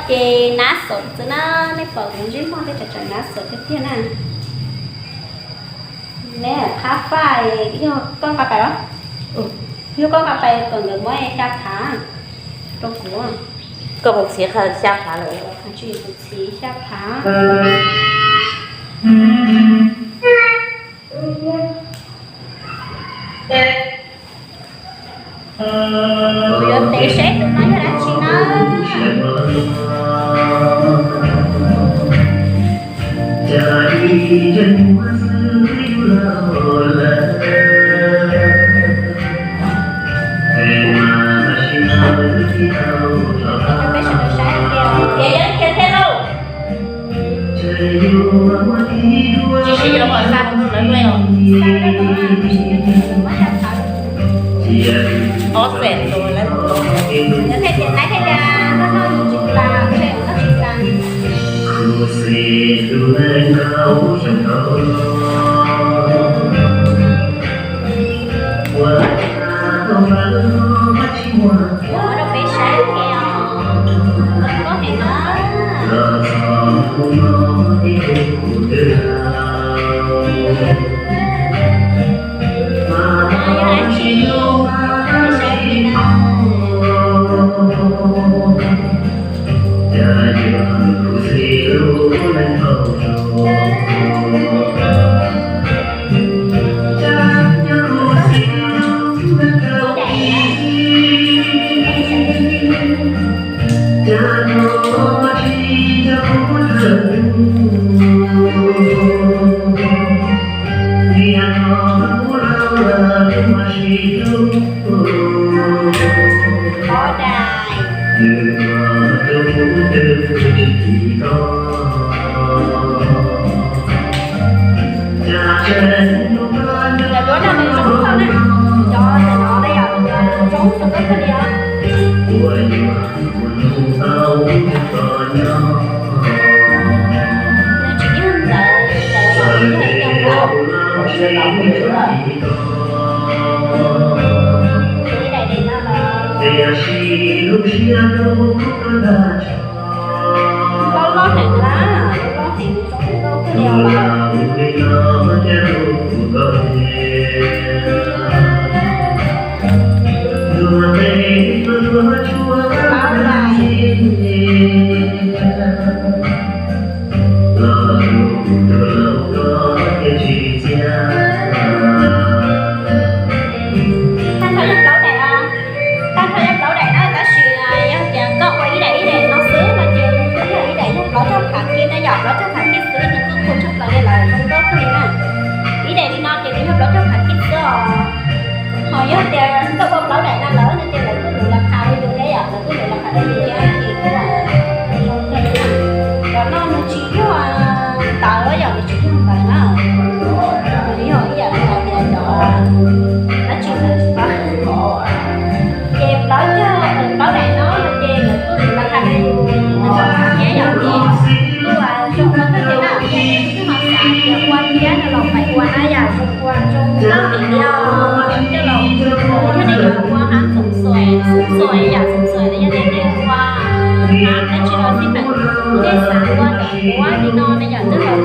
Ces nab xom xwb na, nej pom kuv ntsej muag tej tsam tsam nab xom tiag tiag na. Neb qhab faj, yog koj nqa pais los? Yog koj nqa pais kom nkawd muab xya phav rau kuv. Koj mus txhiv xya phav lawm. Tsis, kuv txhiv xya phav. Kuv yuav tev seb tus no yog dab tsi na. Peb sawv daws saib tias, ces yeej kiag thiab lauj. Tsis sib yuav kom xa rau lawv hle os. Ob xees tus lawv tus. Nws thiaj tias, nais thiaj tias noj noj yus tsis tas, noj tsis tas. Muab rau peb saib ua ke os. Koj heev na. Yog dab tsi, peb saib ua ke na. Pob dais. Cov duab no nws zoo nkauj na. Cov ntawm no na yom, nws zoo zoo nkauj kawg li os. Nws tsis yog ntawd, ntawd los yog ib co ntawd. Ib daim daim no los loj loj heev na, loj loj heev, zoo nkauj kawg li os. Tag nrho yog plaub daim os. Tag nrho yog plaub daim na, tab sis yog tias koj ua ib daim ib daim no xwb no ces nws kuj yog ib daim yog plaub caug phav kib na yom, plaub caug phav kib xwb nws kuj qus tshaj plaws li lawm, zoo nkauj kawg li na. Ib daim li no ces nws yog plaub caug phav kib xwb os. Ho yog tias koj ua plaub daim no lawm no ces lawv kuj luv las phas rau yus thiab yom, lawv kuj luv las phas rau yus thiab ces kuj zoo kawg li na. Cov no nws tsis yog ntawv yom, nws tsis yog ntawv na. Nws yog ib yam li hais tias cov dab tsi ntawd tsis paub. Ces plaub caug, plaub daim no ces lawv kuj luv las phas rau yus, nws tsis paub thiab yom, ces kuj zoo nkauj kawg li na. Yog nej twb ho xav tias ua thiab no los pais ua na yom, zoo ua zoo nkauj heev li os. Coj los, yog nej yuav ua hab xoom xuaim, xoom xuaim yom, xoom xuaim los yog tias nej ua hab dab tsi los xij peem, nej xav ua ntawm kuv li no nej yom, coj los los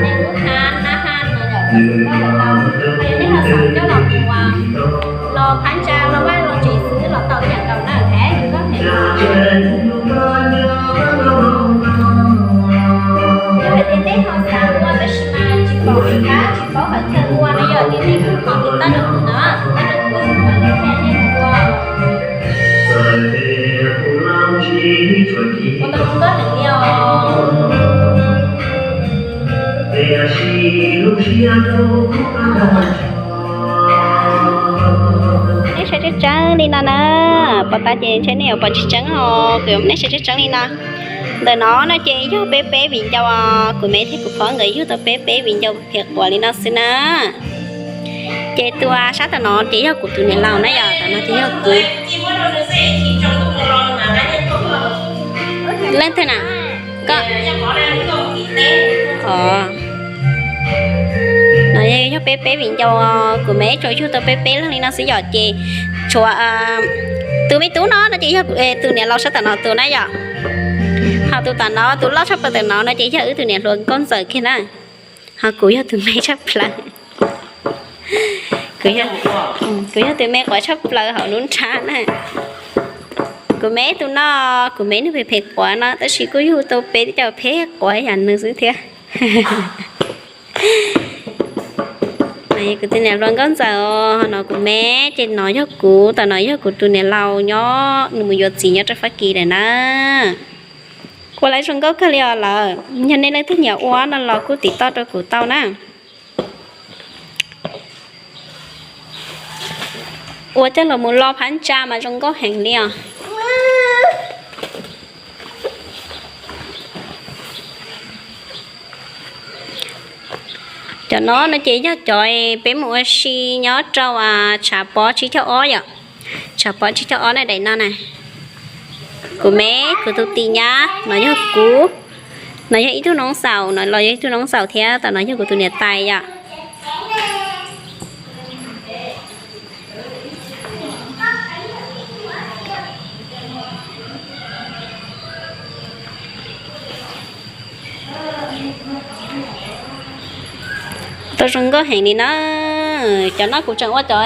nej lub hab, hab hab no yom, coj los los, yog nej ho xav coj los ua los phab ntsa los vaj los tsev xwb los tau ib yam nkaus na, es zoo nkauj heev. Yog hais tias nej ho xav ua tab sis mas tsis pom qab tsis paub qhov chaw ua no yog tias nej kuj ho tiv tauj rau kuv na, tiv tauj rau kuv, kuv mam li qhia nej ua. Ua tau zoo nkauj heev li os. Nej saib tseeb tseeb li no na, pom tas ces ntshe nej yuav pom tsis tseeb os, kuv nej saib tseeb tseeb li no. Ntawm no no ces yog peb peb viv ncaus os, kuv me thiab kuv phob nkawd yug tau peb peb viv ncaus phem quav li no xwb na. Ces tus sab tom no ces yog kuv tus niam laus na yom, tom no ces yog kuv. Leej twg na? Koj. No yog peb peb viv ncaus, kuv me tsuas yug tau peb peb leeg li no xwb yom, ces tshuav Tus me tub no no ces yog tus niam laus sab tom no tus na yom. Ho tus tom no, tus loj tshaj plaws tom no no ces yog wb tus niam hluas nkauj ntxawm kiag na. Ho kuv yog tus me tshaj plaws. Kuv yog tus me quav tshaj plaws hauv lub nrab na. Kuv me tus no, kuv me nws phem phem quav no tab sis kuj yug tau peb tug peb quav yam nws xwb thiab. Kuv tus niam hluas nkauj ntxawm os, no kuv me, ces no yog kuv, tom no yog kuv tus niam laus nyob, nws mus yuav txiv nyob rau Fab Kis lawm na. Ua lawv zoo nkauj kawg li os lawm, yog nej leej twg nyiam ua no los kuj tim toj rau kuv tau na. Ua coj los mus lo phab ntsa mas zoo nkauj heev li os. Cov no no ces yog cov peb mus ua si nyob rau tshav pob tsib caug ob yom. Tshav pob tsib caug ob na, daim no na. Kuv me, kuv tus tim nyab, no yog kuv, no yog ib tug noob xaum, no los yog ib tug noob xaum thiab, tom no yog kuv tus niam tais yom. Tau zoo nkauj heev li na. Cov no kuv tseem ua cov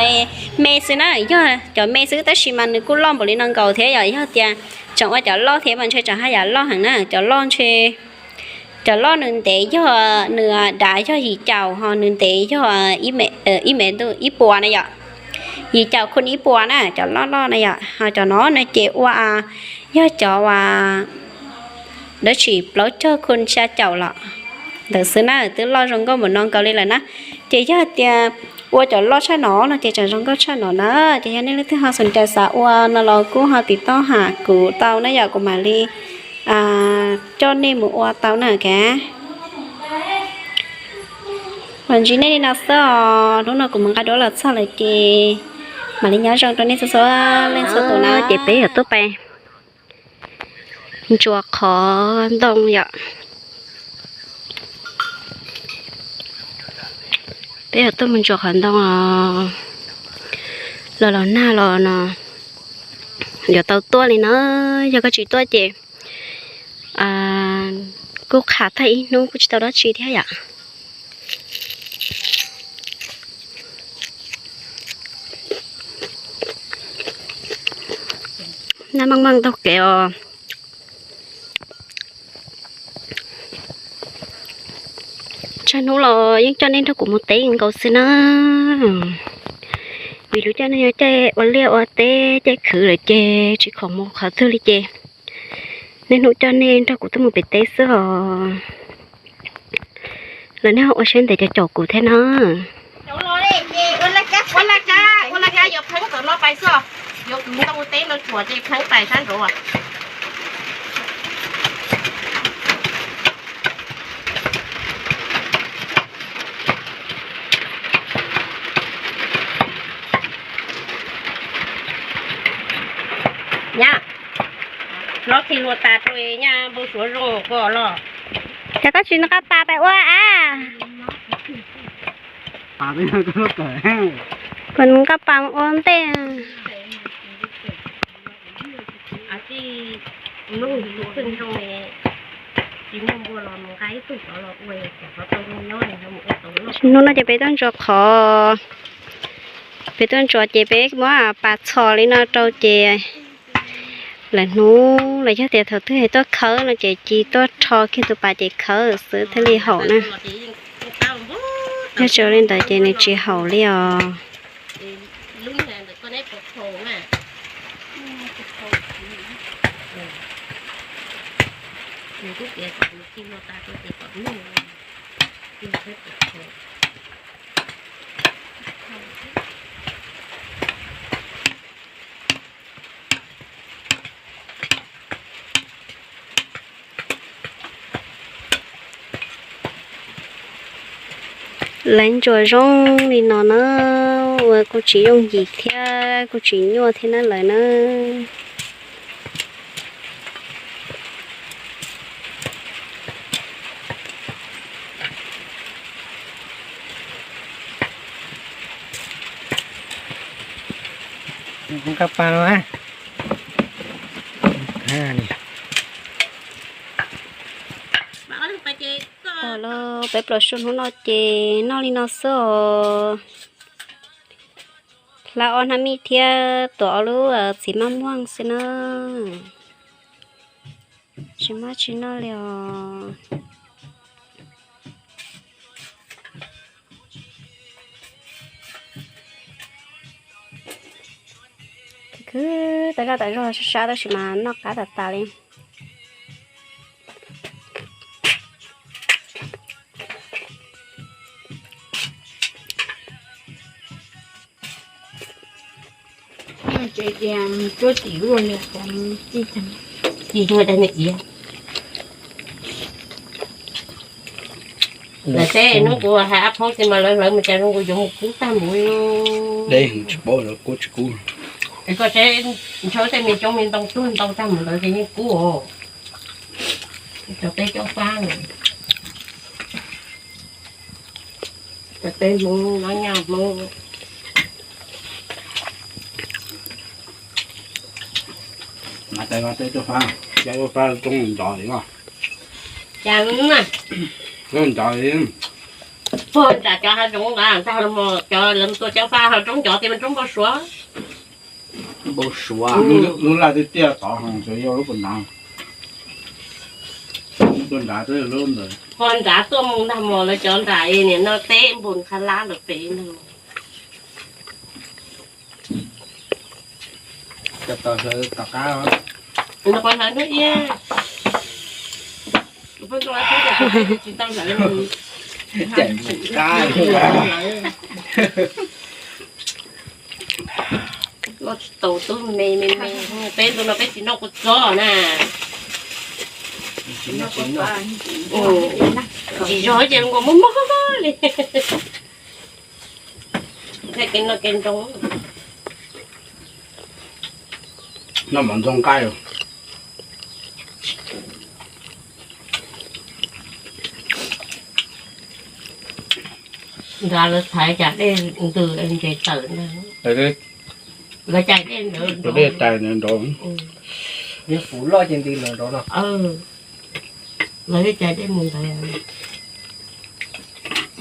me xwb na, yog cov me xwb tab sis mas nws kuj loj npaum li no nkaus thiab yom. Yog tias tseem ua cov loj thiab mas ntshe tseem haj yam loj heev na. Cov loj ntshe, cov loj nws ntev yog, nws dav yog yim caum, ho nws ntev yog ib me, ib puas na yom. Yim caum khun ib puas na, cov loj loj na yom. Ho cov no no ces ua, yog cov uas dab tsi plaub caug khun xya caum los ntawd xwb na, twb loj zoo nkauj npaum no nkaus li lawm na. Ces yog tias ua cov loj tshaj no no ces tseem zoo nkauj tshaj no na. Ces yog nej leej twg ho xom cai xav ua no los kuj ho tim toj ham kuv tau na yom, kuv mam li coj nej mus ua tau na kav. Los ntsib nej li no xwb os, hnub no kuv mus nqa duab los txog lawm ces mam li nyob zoo rau nej txhua txhua leej txhua tus na. Ces peb yuav tuaj pais ntsuas qhov ntoo yom. Peb yuav tuaj mus ntsuas qhov ntoo os. Los los nag los no yuav tau tuaj li no, yog koj tsis tuaj ces kuj qham tag ib hnub kuj tsis tau dab tsi thiab yom. Nag meej meej taug kev os. Tsawg hnub los yeej coj nej nrog kuv mus teb nkaus xwb na. Vim lub caij no yog caij ua liaj ua teb caij khwv lawm ces tsis khoom mus qhov twg li ces niaj hnub coj nej nrog kuv tuaj mus pem teb xwb os. Los nej ho ua siab ntev caum kuv thiab na. Nyab, los khi lua tas rau nyab npau suav zoo koj los. Ces koj tsis nqa pas pais ua a. Kuv nqa pas ua ntej. Hnub no ces peb tuaj ntsuas qhov, peb tuaj ntsuas ces peb muab pas txhos li no rau ces lawm hnub los yog tias thaum twg tuaj khawb no ces cia tuaj rho kiag tus pas ces khawb xwb thiaj li haum na. Yog tsis li ntawd ces nws tsis haum li os. Lawv ntsuas zoo li no na, ua kuj tsis yooj yim thiab kuj tsis nyuaj thiab na lawm na. Nqa pas los a. Peb plaub tsib hnub no ces noj li no xwb os. Hlab ob hnab mij thiab tuav ob lub txiv maj muag xwb na. Tsis muaj tsis noj li os. Khwv khwv tas zaj tas zog sab sab tab sis mas noj qab tas tas li. Lawv teb hnub kuv hais ab phob ces mas lawv hlawv mus cas zoo nkaus yuav mus kub tag mus. Deb tsis paub lawv kub tsis kub. Es koj teb ntshaw tej me coob me ntoo tuag ntau tag mus ntawd ces yeej kub os. Cov teb cov fab, cov teb Hmoob, lab nyaj Hmoob. Mas tais teb cov fab, cov fab roob ncov li os. Cas na, roob ncov li. Puag nram cov hav zoov ntag, ntag los cov lawv tua cov fab hav roob ncov tias mas roob npau suav. Npau suav. Lub laj tiaj tiaj tod ho tsuas yog lub puag nrad. Lub puag nrad twb yog lub ntawd. Puag nrad tuaj mus ntag mos lawv cov nram niam no teb npus qha lab lawm pem ntag. Cov tod hlawv tom qab. Nws qhov hlawv hnub iab. Tsis tau hlawv li. Cem qab. Noj tsis tau tub me me me, peb ntu no peb tsis noj kua txob na. Tsis zog ces nkaus mob mob li. Kev noj kev ntoo. Noj mov ntxoov nqaij. Nrad lawv thaiv cas dej ntws ntses tawm ntag. Lawv cais dej ntawd, tus dej cais ntawd nrov. Nws puv loj ces ntws lawm nrov no. Lawv cais dej mus ntawd.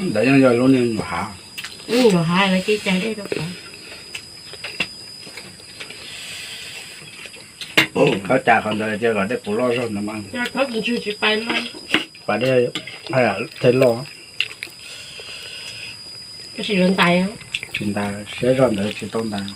Ntawd yeej yog lub niag nyuam hav. Lub nyuam hav lawv cia cais dej rau qhov. Qhov cas qhov ntawd cia kom dej puv loj zog ntawd mas. Pas dej thiaj loj. Tsis ntais, siab zog ntawd tsis tau ntais.